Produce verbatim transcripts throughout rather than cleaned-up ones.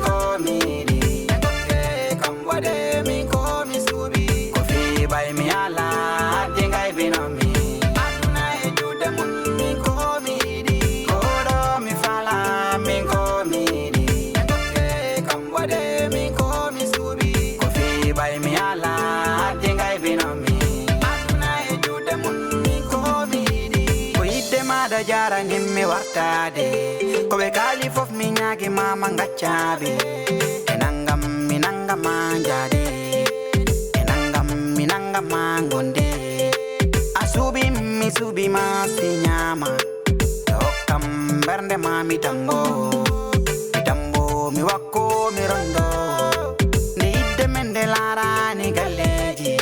Ko mi yiɗi, e tokke kam waɗe min ko mi suuɓi. Ko fii ɓay mi ala, addi ngay bino mi. Aduna e juuɗe mum, min ko mi yiɗi. Ko ɗo mi fala, min ko mi yiɗi. E tokke kam waɗe min ko mi suuɓi. Ko fii ɓay mi ala, addi ngay bino mi. Aduna e juuɗe mum, min ko mi yiɗi. Ko yiɗde maɗa jaranim mi wartade. Ko ɓe kaali fof mi ñaagi ma ma ngaccaɓe. E nangam mi nangama njaade. E nangam mi nangama gonde. A suuɓi mi suuɓi ma si ñaama. Ɓe hokkam mbernde ma mi tambo. Mi tambo mi wakko mi rondo. Nde yidde men nde laarani galleeji.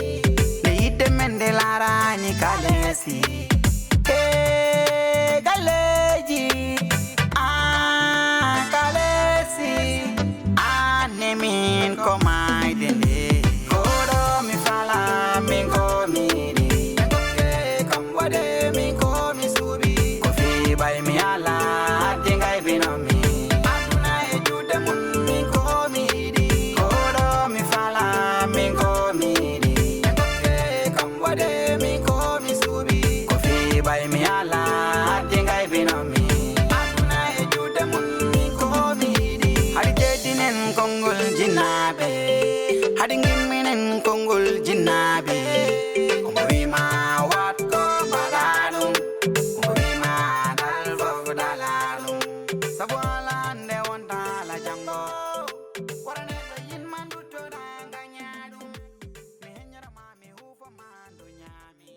Nde yidde men nde laarani kaleesi. E galleeji, ah, kaleesi. Aan ne min ko maayde nde. Ko ɗo mi fala, min ko mi yiɗi. E tokke kam waɗe, min ko mi suuɓi. Ko fii ɓay mi ala, addi ngay bino mi. Aduna e juuɗe mum, min ko mi yiɗi. Ko ɗo mi fala, min ko mi yiɗi. E tokke kam waɗe, min ko mi suuɓi. Ko fii ɓay mi ala, addi ngay bino mi. Aduna e juuɗe mum, min ko mi yiɗi. Hari jeddinen konngol jinnaaɓe. Hari ngimminen konngol jinnaaɓe. Omo wiima waat ko mbaɗa ɗum. Omo wiima dal fof dala ɗum. Sabu ala hannde wonta ala janngo. Wara neɗɗo yinma nduttoɗa ngaña ɗum. Mi heññora ma, mi huufo ma, ndu ñaami.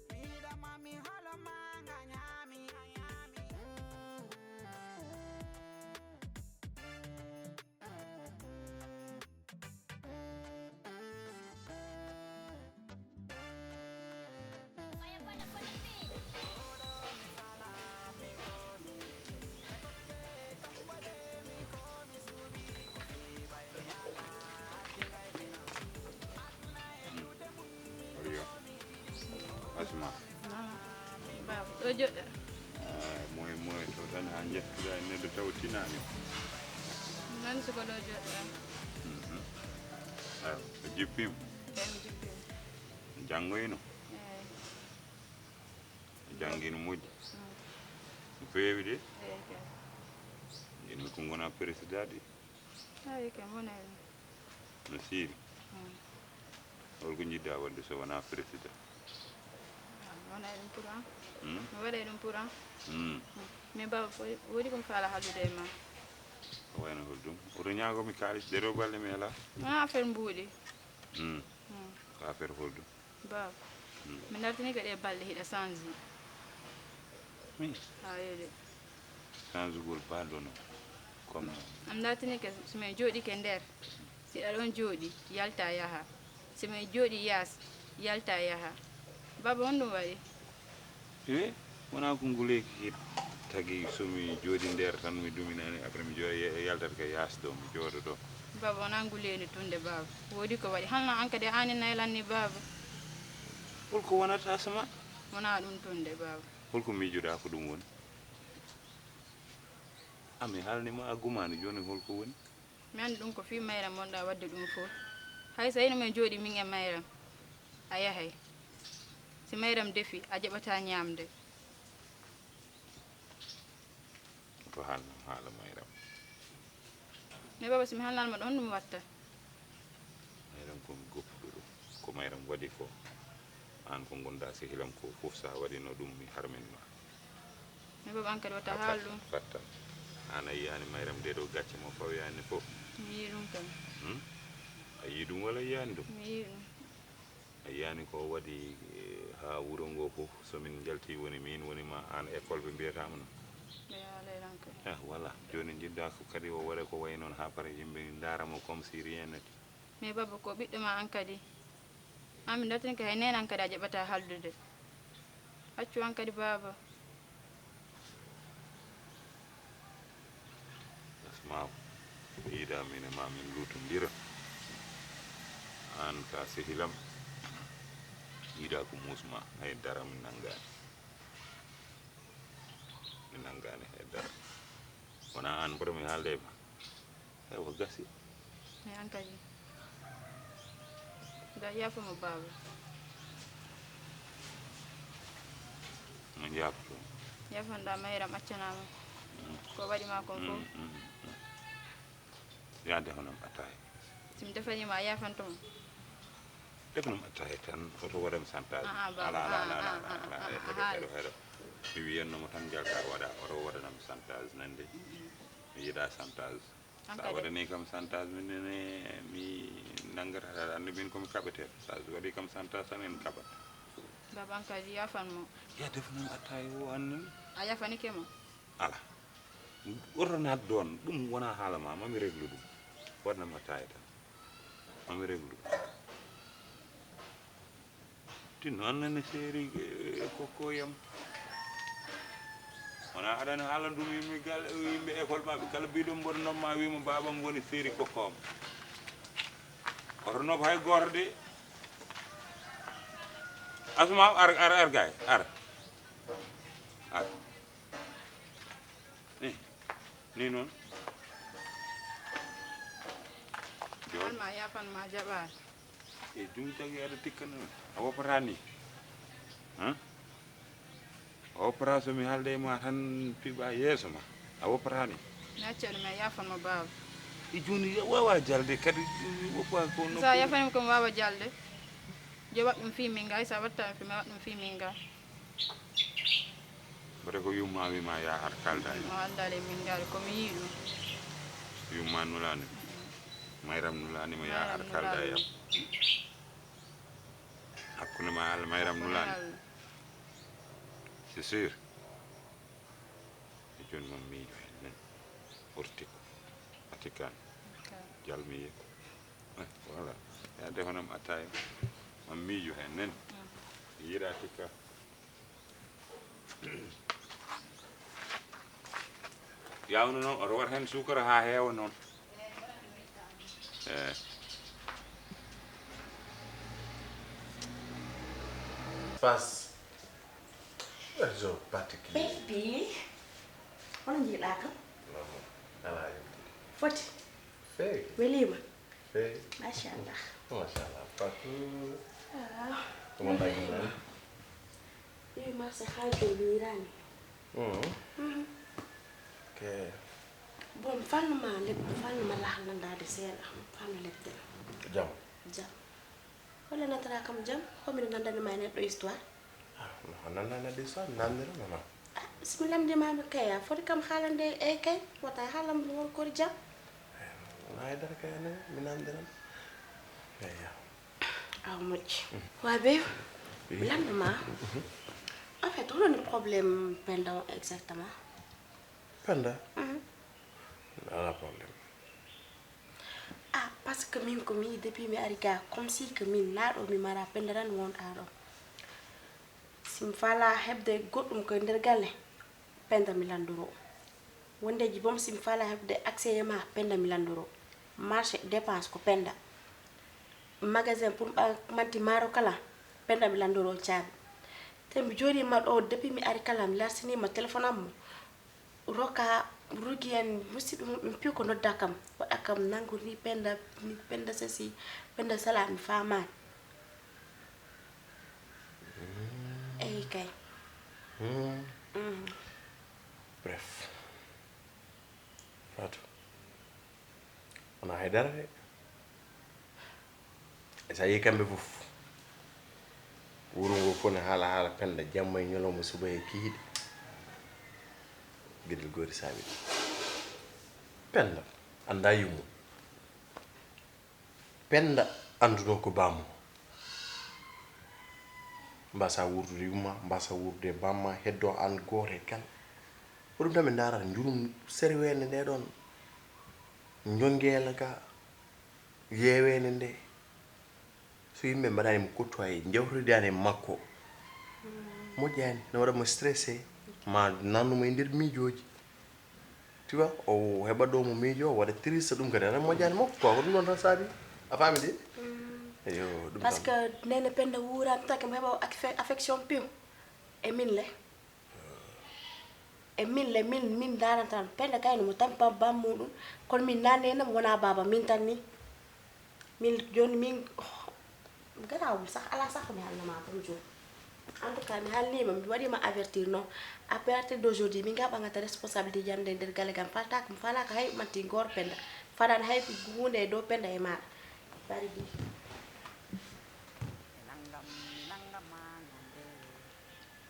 Mi yiɗa ma, mi holo ma, ngaña mi. Asma. Baba, ɗo joɗɗa. Moye moye to tan ha jettuɗa e neɗɗo taw tinani. Nan suko ɗo joɗɗa. Mhm. Ayo, a jippima. Eyi, mi jippima. Janngoyno. Eyi. Janngino moƴƴi. Mm. No feewi de. Eyi kay. Ino ko ngona président de. Eyi kay, mona en. No siiri. Mm. Holko njiɗɗa waɗde so wonaa président? Ah, mi waɗay ɗum pour an. Hmm? Mi waɗay ɗum pour an. Hmm. Hmm. Mais baba, fo-, woodi ko mi faala haaldude e ma. Ko wayno hol ɗum? Oto ñaago mi kaalis, de ɗo balɗe mi alaa. Wonaa affaire mbuuɗi. Hmm. Hmm. Ko affaire hol ɗum? Baba, hmm, mi dartini ko ɗe balɗe hiɗa change. Mi? Haa yeeɗe. Changugol balɗo no? Comme no? Am dartini ko so mi jooɗike nder. Si aɗa ɗon jooɗi, yalta yaha. Si mi jooɗi yaas, yalta yaha. Baba, on ɗum waɗi? E, wonaa ko nguleeki tagi so mi jooɗi nder tan mi duminani, après mi jooɗi, yaltat ko yaas ɗo, mi jooɗo ɗo. Baba, wonaa nguleeni tun de, baba. Woodi ko waɗi. Halno an kadi a aani naylan ni, baba? Holko wonata sama? Wonaa ɗum tun de, baba. Holko miijoɗaa ko ɗum woni? A mi haalni ma a gumaani, jooni holko woni? Mi anndi ɗum ko fii Mayram wonɗaa waɗde ɗum fof. Hay so hino men jooɗi min e Mayram, a yahay. Si Mayram defi, a jaɓataa ñaamde. Ko haalno haala Mayram? Mais baba, si mi haalnaali ma ɗon, ɗum watta. Mayram ko mi goppuɗo ɗum. Ko Mayram waɗi ko, aan ko ngonɗaa sehilam ko fof, so a waɗino ɗum, mi harmin ma. Mais baba, an kadi wata haal ɗum. Fattan. Aan a yiyaani Mayram nde ɗo gacce mo fawoyaani fof? Mi yii ɗum kam. Hmm? A yii ɗum walla a yiyaani ɗum? Mi yii ɗum. A yiyaani ko o waɗi, eh, haa wuro ngo fof, so min njalti woni miin, woni ma aan, école ɓe mbiyata mo noon. Ɓe haalay lan kadi. Ah, voilà. Jooni njiɗɗaa ko kadi o waɗa ko wayi noon haa para yimɓe ndaara mo comme si rien n'était. Mais baba, ko ɓiɗɗo ma an kadi. An mi dartinike hay nene an kadi a jaɓataa haaldude. Accu an kadi baba. Asmaaw, mi yiɗaa min e ma min luutondira. Aan ka sehilam, mi yiɗaa ko muus ma, hay dara mi nanngaani. Mi nanngaani hay dara. Wonaa aan mboɗo mi haalde e ma. Ewa, gasi. Eyi, an kadi. Ga yaafo mo baaba. Mo yaafo. Yaafanɗa mayram accanaama. Ko waɗi ma kon fof. Ya defanam attaaya. Si mi defaniima a yaafanto mo. Defanam attaaya tan, oto waɗam santage. Ah, ah, baaba. Ala, ala, ala, Ah, ala, ah, ala. ah, Heɗo, ah, heɗo, heɗo. Mi wiyanno mo tan, jalta waɗa, oto waɗanam santage nande. Mi yiɗa santage. An Sa kadi. Waɗani kam santage, min nene mi nanngata, aɗa anndi min komi kaɓeteeɗo. Sa waɗi kam santage tan en kaɓat. Baaba, an kadi yaafan mo. Ya defanam attaaya o annin. A yaafanike mo. Ala. Oto naat ɗoon, ɗum wona haala ma, mami réglu ɗum. Waɗnam attaaya tan. Mami réglu ɗum. Tinno an nene seeri, eh, kokkoyam. Wona aɗani haala ɗum yimɓe gal, yimɓe école maɓɓe kala mbiɗo mboɗo nomma wimo baabam woni seeri kokkoam. Oto nob hay gooto de. Asma, ar, ar, ar, gay, ar. Ar. Ni, ni noon. Jooni. An ma yaafan ma jaɓaani. E ɗum tagi aɗa tikkana a woppata ni. Hein? A woppata so mi haalde e ma tan piɓa yeeso ma. A woppata ni. Mi acca ɗum, a yaafan mo baaba. E jooni wawa jalde kadi woppa ko Sa yaafani ko mi wawa jalde. Yo waɗ ɗum fii min ga, sa watta mi fii, mi waɗ ɗum fii min ga. Mbaɗa ko yumma wima ya ar kalda e O anndaale min ga ko mi yii ɗum. Yumma nulani. Mayram nulani mo ya ar kalda e am. Hakkunde ma Allah mayram nulani. C'est sûr. E jooni moom miijo heen nen. Horti ko. Atikan. Jalmiye. Eh, voilà. Ya defanam attaaya. Mam miijo heen nen. Yiɗa tikka. Yawno noon, oto waɗ heen suukara haa heewa noon. Eh. Pass. Réseau particulier. Baby, hono njiiɗaa kam? Ala yewti. Foti? Feewi. Weliima? Feewi. Machallah. Machallah. Fatou. Ah, Ko wonɗaa e mum? Yewi marché haa jooni mi yiiraani. Mhm. Ok. Bon, falnuma leb, falnuma lahal nandaade seeɗa. Falno lebde. Jam. Jam. Walla natara kam jam, ko miɗo nandani ma e neɗɗo histoire. Ah, no nannaa neɗɗo histoire, mi nanndira non. Ah, si mi lamndiima mi kay, a foti kam haalande e kay, wota haalam won kori jam. Wona haydara kay ane, mi nanndiran. Eyya. Awa moƴƴi. Wa be, mi lamndo ma. En fait, hono ni problème Penda on exactement? Penda? Mhm. Ala problème. Ah, parce que min ko mi depuis mi ari ga, comme si que min na ɗo mi mara Penda tan wonɗa ɗo. Si mi faala heɓde goɗɗum ko e nder galle, Penda mi lanndoro. Wondeji bom si mi faala heɓde accès e ma, Penda mi lanndoro. Marché dépense ko Penda. Magasin pour ɓa-, manti maaro kala, Penda mi lanndoro caabi. Te mi jooɗiima ɗo depuis mi ari kala, mi larsinii mo téléphone am mo. Roka, rugi en, musidɓe mum, ɓe piw ko nodda kam. Waɗa kam nanngu ni Penda, ni Penda sesi, Penda sala, mi faamaani. Eyi kay. Hmm. Mhm. Bref. Fatou. Wona haydara de. E sa yii kamɓe fof. Wuro ngo fof ne haala haala Penda jamma e ñalawma suba e kihiɗe. Geɗel gootel saabi. Penda annda yumma. Penda annduno ko bammo. Mbasa wuurdude yumma, mbasa wuurdude bamma, heddo an gooto e kala. Ko ɗum tan ɓe ndaarata, njurum serweende nde ɗon, njongeela ka, yeeweende nde. So yimɓe mbaɗaani mo côtoyé, njewtodaani e makko, moƴƴaani, ne waɗa mo stressé, ma nannu mo e nder miijooji. Tu vois, o heɓa ɗo mo miijo, o waɗa triste, ɗum kadi ana moƴƴaani mo. Quoi, ko ɗum ɗon tan saabi. A faami de? Eyo, ɗum Parce tan. Que nene Penda wuurani taki mo heɓa affe-, affection piw. E min le? E min le, min, min ndaaranta Penda kay no mo tampi bam, bam muɗum, kono min naanne ne wona baaba, min tan ni. Min jooni min, garawol sax, alaa sax ko mi haalnama ɗum jooni. En tout cas, mi haalniima, mi waɗiima avertir noon. À partir d'aujourd'hui, min ngaa ɓangata responsabilité ji am ɗe nder galle gam, faltaaka, mi faalaaka hay manti goor Penda. Faalaani hay huunde e dow Penda e maaɗa. Bari bi.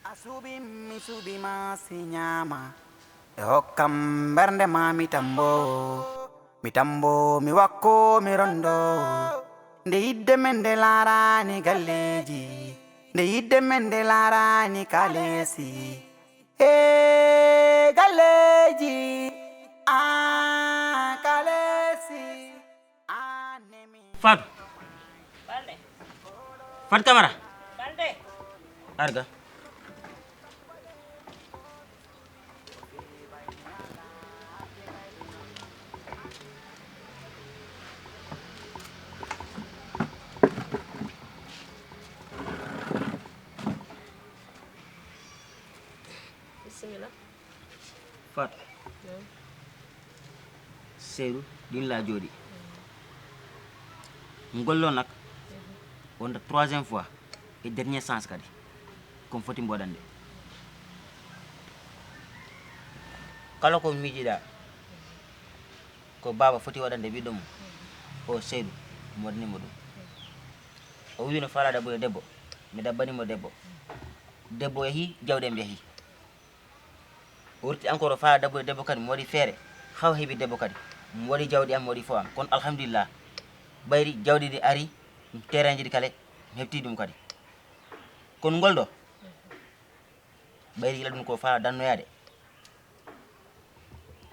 A suuɓi mi suuɓi ma si ñaama. E hokkam mbernde ma mi tambo. Mi tambo mi wakko mi rondo. Nde yidde men nde laarani galleeji. Nde yidde men nde laarani kaleesi. E galleeji. A kaleesi. Fatou. Fatou Camara. Arga. Bisimilla. Fatou. Seeɗu ɗin la jooɗi. Ngollo nak wonta troisième fois e dernière chance kadi. Kon foti mboɗande. Kala ko miijiɗa ko baaba foti waɗande ɓiɗɗo mum o Seeɗu, mi waɗanimo ɗum. O wino faala ɗaɓɓude debbo, mi ɗaɓɓanimo debbo. Debbo yahi, jawɗi am yahi. O rutti encore o faala ɗaɓɓude debbo kadi, mi waɗi feere, haw heɓi debbo kadi. Mi waɗi jawɗi am, mi waɗi fo am. Kono alhamdulillah, ɓayri jawɗi ɗi ari, terrain ji ɗi kala, mi heɓti ɗum kadi. Kono ngol ɗo, ɓayri yila ɗum ko faala dannoyaade.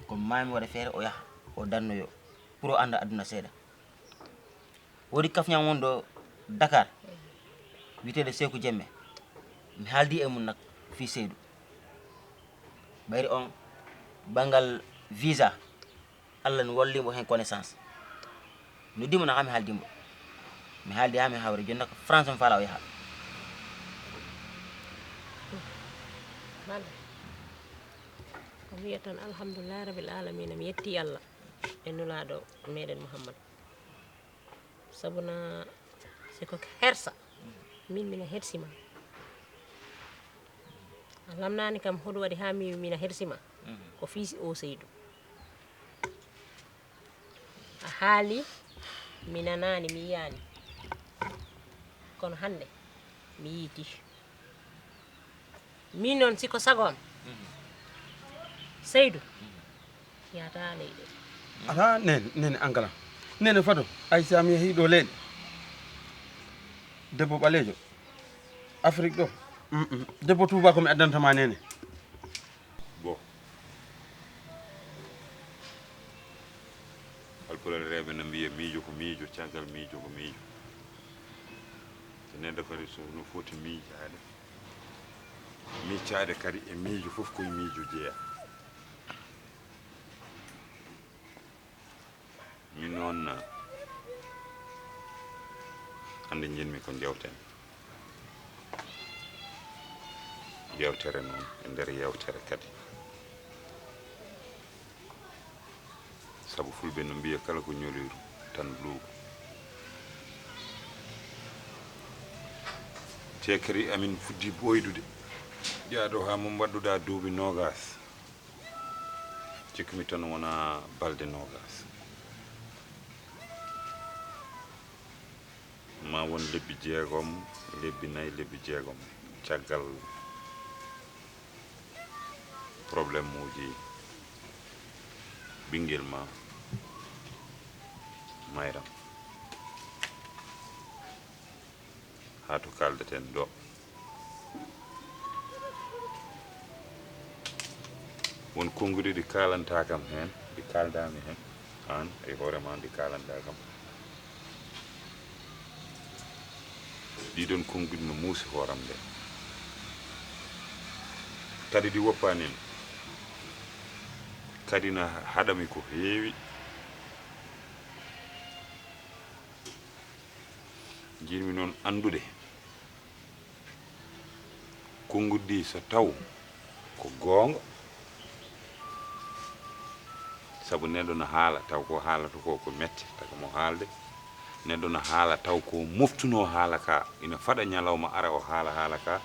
Kono maa mi waɗa feere o yaha, o dannoyo, pour o annda aduna seeɗa. Woodi kafñam wonɗo Dakar, wiyeteeɗo Seeku Jemme. Mi haaldi e mum nak fii Seedu. Ɓayri on banngal visa, Allah no wallimo heen connaissance. Noddimo nak haa mi haaldimo. Mi haaldi haa mi hawri, jooni nak France mi faala o yaha. Balla. Ko mi wiyata tan, alhamdulillahi rabbil alamina, mi yetti Allah e nulaaɗo meɗen Muhammad. Sabu na si ko hersa, min mina hersima. A lamnani kam hoɗum waɗi haa mi mina hersima. Ko fii si o Seydu. A haali, mi nanaani, mi yiyaani. Kono hannde, mi yiiti. Min noon, si ko sago am, Seydu, yahata leyɗe. Ata nene, nene Ankala. Nene Fado, ay si a mi yahii ɗo leyɗe. Debbo ɓaleejo. Afrik ɗo. Mm, mm. Debbo tuuba ko mi addanta ma nene. Bon. Alpulaar rewɓe no mbiya miijo ko miijo, caggal miijo ko miijo. So neɗɗo kadi so no foti miijaade, miccaade kadi e miijo fof koye miijo jeyaa. Min noon, hannde njiɗmi ko njewten. Yewtere noon, e nder yewtere kadi. Sabu fulɓe no mbiya kala ko ñoliiru tan luuɓu. Te kadi amin fuɗɗi ɓooydude. Jaaɗo haa mo mbaɗduɗaa duuɓi noogaas. Cikkumi tan wona balɗe noogaas. Ma won lebbi jeegom, lebbi nayi, lebbi jeegom. Caggal problème uji ɓinngel ma Mayram. Haa to kaldeten ɗo. Won konnguɗi ɗi kaalantaa kam heen, ɗi kaaldaami heen, aan e hoore ma ɗi kaalantaa kam. Ɗiɗon konnguɗi no muusi hooram nde. Kadi ɗi woppaani mi. Kadi na haɗami ko heewi. Njiɗmi noon anndude, konnguɗi ɗi so taw ko goonga, Sabu neɗɗo no haala taw ko haalata ko ko mette, taga mo haalde. Neɗɗo no haala taw ko moftunoo haala ka, ina faɗa ñalawma ara o haala haala ka.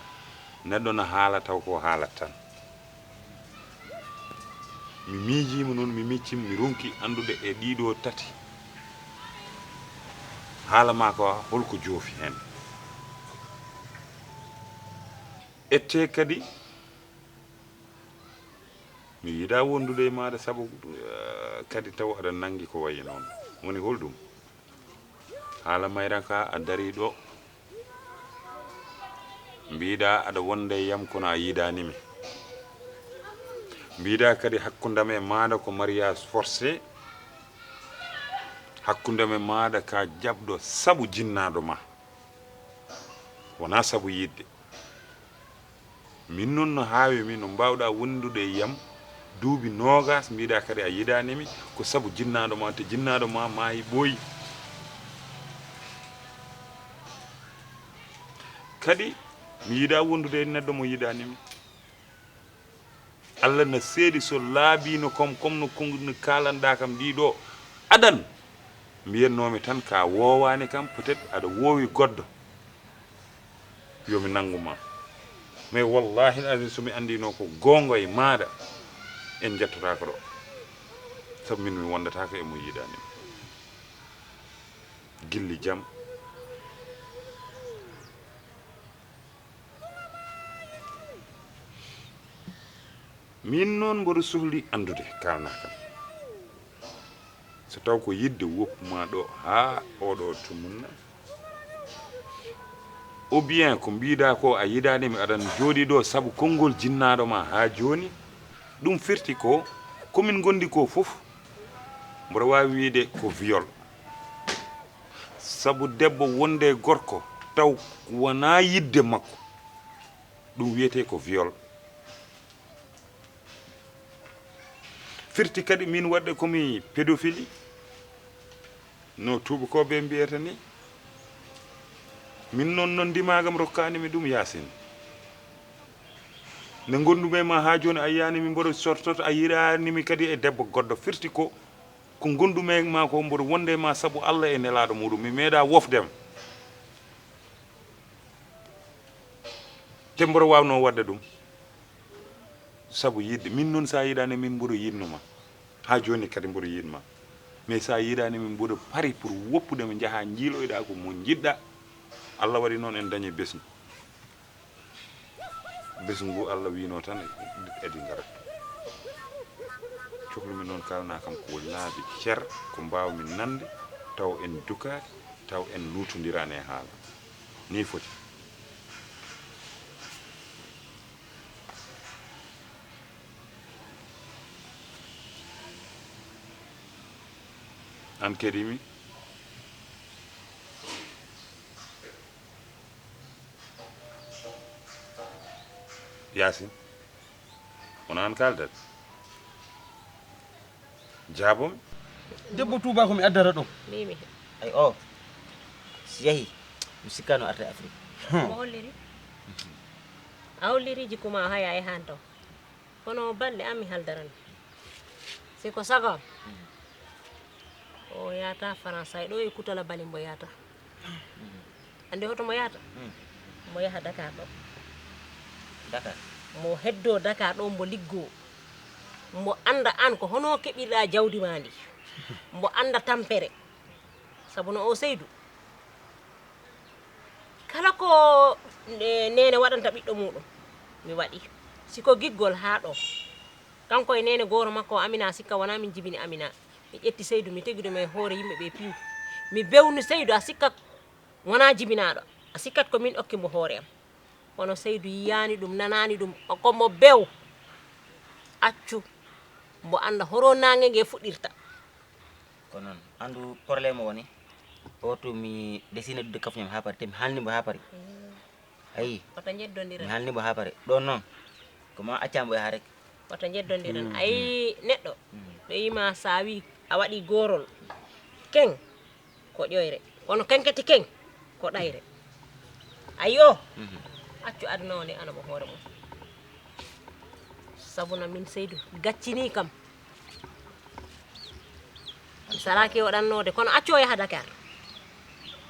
Neɗɗo no haala taw ko haalat tan. Mi miijiima noon, mi miccima, mi ronki anndude e ɗiɗo tati haala maa ko holko joofi heen. Ette kadi, mi yiɗaa wondude e maaɗa sabu, eh, kadi taw aɗa nanngi ko wayi noon. Woni holɗum? Haala mayra ka a darii ɗo, mbiɗa aɗa wonda e yam kono a yiɗaani mi. Mbiɗa kadi hakkundam e maaɗa ko mariage forcé, hakkundam e maaɗa ka jaɓɗo sabu jinnaaɗo ma, wonaa sabu yiɗde. Min noon no haawi mi, no mbaawɗa wondude e yam duuɓi noogas, mbiɗa kadi a yiɗaani mi, ko sabu jinnaaɗo ma, te jinnaaɗo ma maayi ɓooyi. Kadi mi yiɗa wondude e neɗɗo mo yiɗaani mi. Allah na seedi so laabiino kam, comme no konguɗi kalanɗa kam ɗiɗo adan, mbiyatnoomi tan ka woowaani kam, peut-être aɗa woowi goɗɗo, yo mi nanngu ma. Mais wallahi azim, so mi anndino ko goonga e maaɗa, en njettotaako ɗo. Sabu min mi wondataako e mo yiɗaani. Gilli jam. Min noon mboɗo sohli anndude, kaalnaa kam. So taw ko yiɗde woppu ma ɗo haa oɗo tumunna? Ou bien ko mbiɗa ko a yiɗaani mi aɗan jooɗi ɗo sabu konngol jinnaaɗo ma haa jooni? Ɗum firti ko, ko min ngondi ko fof, mboɗo waawi wiyde ko viol. Sabu debbo wonde e gorko taw wonaa yiɗde makko, ɗum wiyetee ko viol. Firti kadi min waɗde ko mi pédophile, no tuubakooɓe mbiyata ni. Min noon, noon ndimagam rokkaani mi ɗum, Yaasin. Nde ngondumi e ma haa jooni, a yiyaani mi mboɗo sortoto, a yiɗaani mi kadi e debbo goɗɗo. Firti ko, ko ngondumi e ma ko mboɗo wonde e ma sabu Allah e nelaaɗo muɗum. Mi meeɗa wofde ma. Te mboɗo waawnoo waɗde ɗum sabu yiɗde. Min noon, so a yiɗaani min, mboɗo yiɗno ma. Haa jooni kadi mboɗo yiɗ ma. Mais so a yiɗaani min, mboɗo pari pour woppude ma, njaha njiiloyɗa ko mo njiɗɗa. Allah waɗi noon en dañi besngu. Besngu ngu Allah wiino tan edi ngara. Cuklumi noon kaalna kam ko laabi cer, ko mbaawmi nande, taw en dukaaki, taw en luutondiraani e haala. Nii foti. Aan keɗii mi? Yaasin, wona aan kaaldat? Jaabom. Debbo tuubako mi addata ɗo. Mimi. Ay o, si yahi, mi sikkano arta Afrique. Mo holliri? A holliri jikku ma haya e han to. Kono balɗe an mi haldaran. Si ko sago am, o yahata Faransa, e ɗo e Kutala Bali mbo yahata. Anndi hoto mo yahata? Mo yaha Dakar ɗo. Dakar? Mo heddo Dakar ɗo, mbo liggo. Mbo annda an ko hono keɓirɗa jawdi ma ndi. Mbo annda tampere. Sabu no o Seydu. Kala ko ne-, neene waɗanta ɓiɗɗo muɗum, mi waɗi. Si ko giggol haa ɗo. Kanko e neene gooro makko o Amina, a sikka wonaa min jibini Amina. Mi ƴetti Seydu, mi tegi ɗum e hoore yimɓe ɓe piiw. Mi bewni Seydu, a sikka wonaa jibinaaɗo. A sikkat ko min okki mbo hoore am. Kono Seydu yiyaani ɗum, nanaani ɗum, ko mo bew. Accu, mbo annda horo naange nge fuɗirta. Ko noon. Anndu problème o woni, o to mi desina ɗude kafuñam haa pari, te mi haalni mbo haa pari. Ayi. Wata njeddondiren. Mi haalni mbo haa pari. Ɗoon noon, ko ma acca mbo yaha rek. Wata njeddondiren. Ayi, neɗɗo, ɓe yima so a wi a waɗi goorol, ken ko ƴoyre. Kono kenketi ken ko ɗayre. Ayi o, accu aduna o nde ana mo hoore mum. Sabu na min Seydu gaccini kam. Sara kewoɗannoode, kono accu o yaha Dakar.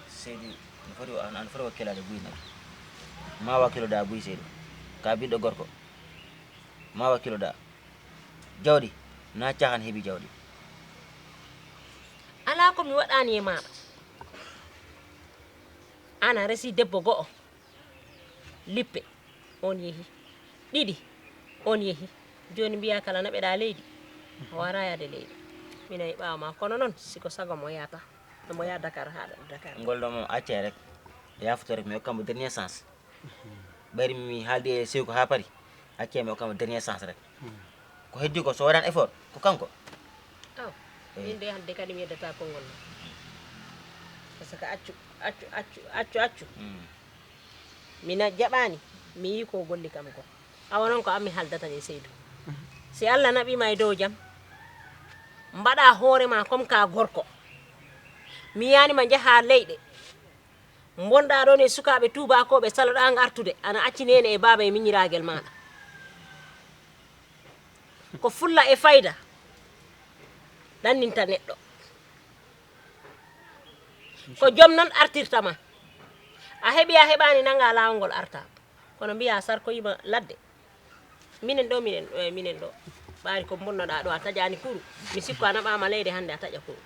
Seydi, no foti o, ano foti wakkilaade buy nag. Ma wakkiloɗaa buy, Seydi. Ka ɓiɗɗo gorko. Ma wakkiloɗaa. Jawdi, na caaxaan heɓi jawdi. Alaa ko mi waɗaani e maaɗa. Aan a resi debbo go'o. Lippe, on yehi. Ɗiɗi, on yehi. Jooni mbiyaa kala naɓeɗaa leydi. A waaraa yahde leydi. Minen e ɓaawo ma. Kono noon, si ko sago mo yaata. Omo yaha Dakar, haaɗa Dakar. Ngol ɗo moom, accee rek. Yaafoto rek, mi hokkan mo dernier chance. Ɓayri mi haaldi e Seyku haa Paris. Accee mi hokkan mo dernier chance rek. Ko heddi ko, so waɗan effort, ko kanko. Aw, min de hannde kadi mi yeddata konngol ma. Parce que accu, accu, accu, accu, accu. Mina jaɓaani, mi yii ko golli kam ko. Awa noon ko an mi haaldata de, Seydu. Si Allah naɓii ma e dow jam, mbaɗa hoore ma comme ka gorko. Mi yaani ma njaha leyɗe. Mbonɗa ɗoon e sukaaɓe tuubaakooɓe, saloɗa ngartude, ana acci neene e baaba e miñiraagel maaɗa. Ko fulla e fayda ɗanninta neɗɗo. Ko jom noon artirta ma. A heɓi, a heɓaani, nannga laawol ngol arta. Kono mbiya sarkoyima ladde. Minen ɗo, minen, eh, minen ɗo. Ɓaari ko mbonnoɗa ɗo, a taƴani kuru. Mi sikku a naɓama leyde hannde, a taƴa kuru.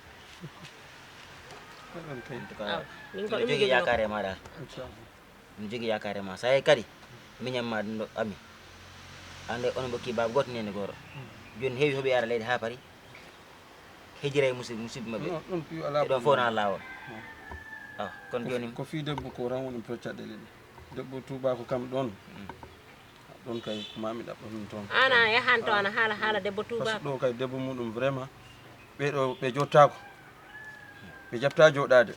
Awa, min ko ɗum mi jogii joginoo. Yaakaare ma ɗa. Inchallah. Mi jogii yaakaare ma. Sa yehi kadi, miñam ma ɗum ɗo ami. Annde onon mbokki baaba gooto, neene gooto. Jooni heewi hoɓe ara leydi haa Paris. Hijira e musidɓe, musidɓe maɓɓe. Non, ɗum piyo alaa. E ɗon fof na laawol. Non. Awa, kono jooni ko fii debbo ko tan woni ɗum to caɗeele ɗe. Debbo tuubaako kam ɗon. Mm. Ɗon kay ko maa mi ɗaɓɓa ɗum toon. Aan a yahan to, ana haala, haala debbo tuubaako. Parce que ɗo kay debbo muɗum vraiment, ɓe ɗo ɓe jottaako. Ɓe jaɓta jooɗaade.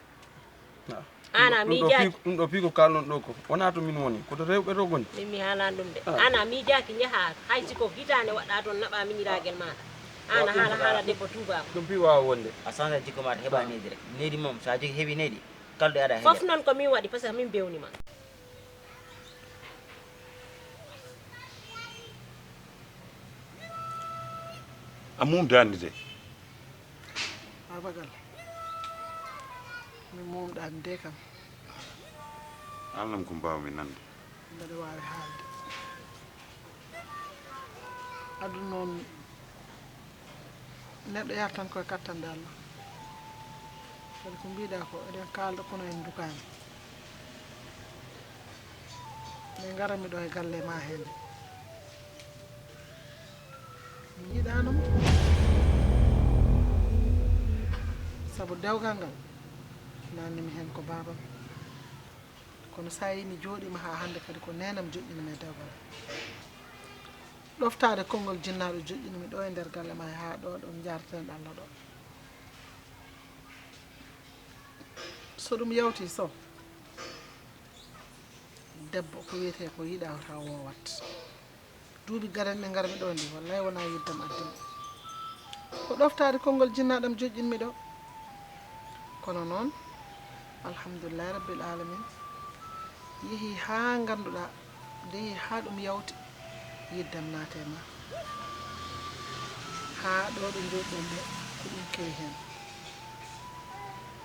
Ah. Aan a miijaaki. Ɗum ɗo piiko kalɗon ɗo ko wonaa to min woni, ko to rewɓe to ngoni. Min mi haalaani ɗum de. Ah. Aan a miijaaki njaha hay si ko hitaande waɗɗa toon naɓa miñiraagel maaɗa. Aan a haala haala debbo tuubaako. Ɗum pi waawa wonde. A sansa jikko maaɗa heɓa neydi rek. Neydi moom, so a jogii heɓi neydi, kalɗo e aɗa heɓa. Fof noon ko min waɗi, parce que min bewni ma. A mumdaani de. Baaba Galle, mi mumɗaani de kam. Haalnam ko mbaawmi nande. Mbeɗa waawi haalde. Aduna noon, neɗɗo yahata tan koye kattande Allah. Kadi ko mbiɗa ko, eɗen kaalda kono en ndukaani. Min ngaranmi ɗo e galle ma heen. Mi yiɗaano mo. Sabu dewgal ngal, naatnimi heen ko baabam. Kono so a yii mi jooɗiima haa hannde kadi ko neenam joƴƴinami e dewgal. Ɗoftaade konngol jinnaaɗo joƴƴinami ɗo e nder galle ma haa ɗo, ɗo njaareten Allah ɗo. So ɗum yawti so, debbo ko wiyetee ko yiɗaa wota woowat. Duuɓi gadanɗi ngarmi ɗo ndi, wallay wonaa yiddam addi mi. Ko ɗoftaade konngol jinnaaɗam joƴƴinmi ɗo. Kono noon, alhamdulillahi rabbil alamin, yehi haa ngannduɗaa, de yehi haa ɗum yawti, yiddam naate ma. Haa ɗo ɗo njooɗɗen ɗo, ko ɗum kewi heen.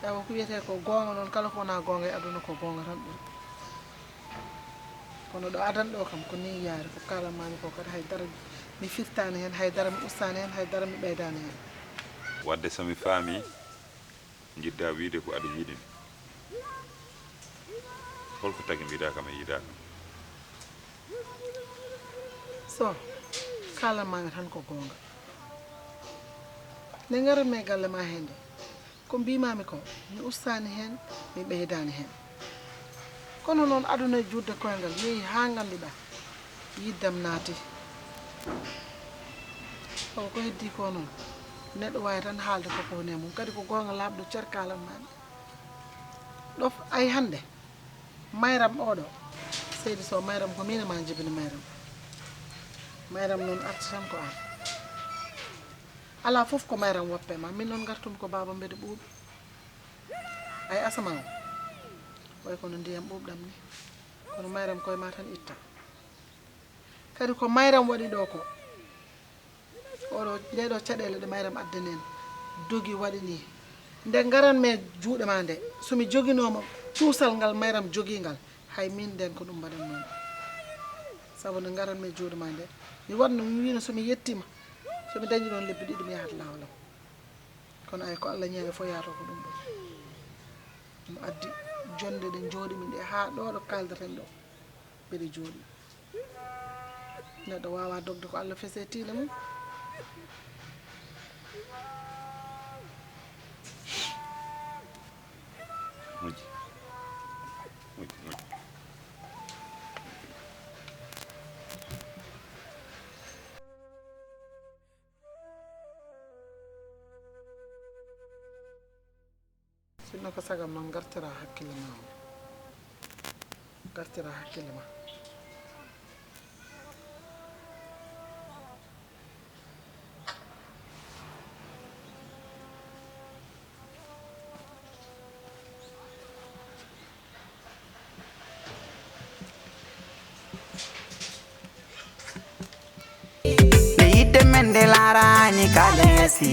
Tawa ko wiyetee ko goonga noon, kala ko wonaa goonga e aduna ko goonga tan ɗum. Kono ɗo adan ɗo kam ko nii yaari, ko kaalanmaami ko kadi hay dara mi firtaani heen, hay dara mi ustaani heen, hay dara mi ɓeydaani heen. Wadde so mi faami, njiɗda wiide ko aɗa yiɗi mi. Holko tagi mbiɗa kam a yiɗa kam? So kaalanmaami tan ko goonga. Nde ngaranmi e galle ma hee nde, ko mbiimaami ko, mi ustaani heen, mi ɓeydaani heen. Kono noon, aduna e juutde koyngal, yehi haa ngannduɗaa, yiddam naati. Tawa ko heddii ko noon, neɗɗo waawi tan haalde ko ko woni e mum. Kadi ko goonga laaɓɗo cer kaalanmaami. Ɗof ay hannde, Mayram oɗo, Seydi Sow, Mayram ko miin e ma njibini Mayram. Mayram noon arti tan ko aan. Alaa fof ko Mayram woppa ma. Min noon ngartumi ko baaba mbeɗa ɓuuɓi. Ay asamaa o, way kono ndiyam ɓuuɓɗam ni. Kono Mayram koye ma tan itta. Kadi ko Mayram waɗi ɗo ko. Oɗo, ɗee ɗo caɗeele ɗe Mayram addani en. Dogi waɗi ni. Nde ngaran mi e juuɗe ma nde, so mi joginooma cuusal ngal mayram jogiingal, hay min nden ko ɗum mbaɗan noon. Sabu nde ngaran mi e juuɗe ma nde, mi waɗno mi wiino so mi yettiima, so mi dañi ɗoon lebbi ɗiɗi mi yahat laawol am. Kono ay ko Allah ñaagi fof yahatoo ko ɗum ɗoon. Ɗum addi jonnde ɗe njooɗi min ɗe haa ɗo ɗo kaaldaten ɗo. Mbeɗe jooɗi. Neɗɗo waawaa dogde ko Allah fese tiinde mum. Moƴƴi. Moƴƴi, moƴƴi. Sinno ko sagam noon, ngartira hakkille ma o. Ngartira hakkille ma. Nde yiɗde men nde laaraani kala yasi.